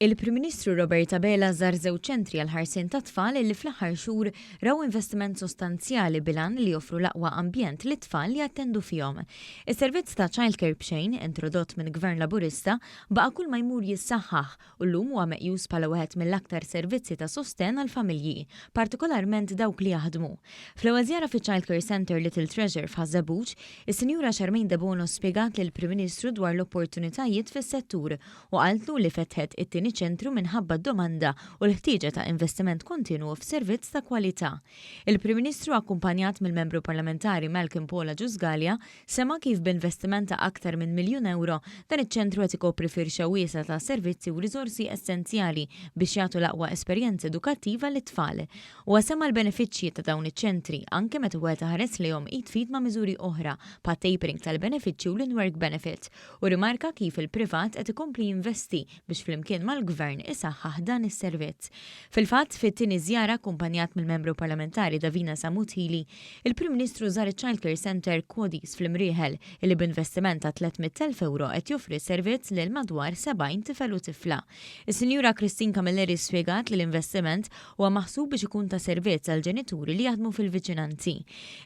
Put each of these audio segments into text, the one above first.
Il-Prim Ministru Robert Abela żar żewġ ċentri għall-ħarsien tat-tfal li fl-aħħar xhur raw investiment sostanzjali bil-għan li joffru l-aqwa ambjent lit-tfal li jattendu fihom. Is-servizz ta' childcare b'xejn, introdott minn Gvern Laburista, baqa' kull ma jmur jissaħħaħ u llum huwa meqjus bħala wieħed mill-aktar servizzi ta' sostenn għall-familji, partikolarment dawk li jaħdmu. Fl-ewwel żjara fiċ-Childcare Centre Little Treasure f'Ħaż-Żebbuġ, is-Sinjura Charmaine Debono spjegat lill-Prim Ministru dwar l-opportunitajiet fis-settur u qaltlu li fetħet it-tieni ċentru minħabba d-domanda u l-ħtieġa ta' investiment kontinwu f'servizz ta' kwalità. Il-Prim Ministru akkumpanjat mill-Membru Parlamentari Malcolm Paul Agius Galea Sema kif b'investiment ta' aktar minn miljun ewro, dan iċ-ċentru qed ikopri firxa wiesgħa ta' servizzi u riżorsi essenzjali biex jagħtu l-aqwa esperjenza edukattiva lit-tfal. Huwa semma l-benefiċċji ta' dawn iċ-ċentri, anke meta wieħed iħares lejhom id f'id ma' miżuri oħra bħat-tapering tal-benefiċċji u l-in-work benefit, u rrimarka kif il-privat qed ikompli jinvesti biex flimkien mal-Gvern isaħħaħ dan is-servizz. Fil-fatt, fit-tieni żjara akkumpanjat mill-Membru Parlamentari Davina Sammut Hili, il-Prim Ministru żar iċ-Child Care Centre Quodis fl-Imrieħel illi b'investiment ta' 300,000 ewro qed joffri s-servizz lil madwar 70 tifel u tifla. Is-Sinjura Christine Camilleri spjegat li l-investiment huwa maħsub biex ikun ta' servizz għall-ġenituri li jaħdmu fil-viċinanzi.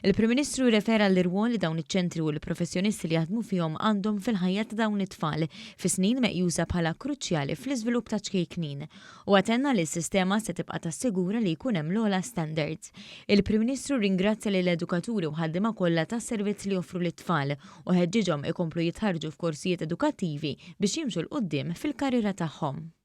Il-Prim Ministru rrefera għall-irwol li dawn iċ-ċentri u l-professjonisti li jaħdmu fihom għandhom fil-ħajja ta' dawn it-tfal fi snin meqjusa bħala kruċjali fl-iżvilupp taċ-ċkejknin. Huwa tenna li s-sistema se tibqa' tassigura li jkun hemm l-ogħla standards. Il-Prim Ministru rringrazzja lill-edukaturi u ħaddiema kollha tas-servizz li joffru lit-tfal u ħeġġiġhom ikomplu jitħarrġu f'korsijiet edukattivi biex jimxu 'l quddiem fil-karriera tagħhom.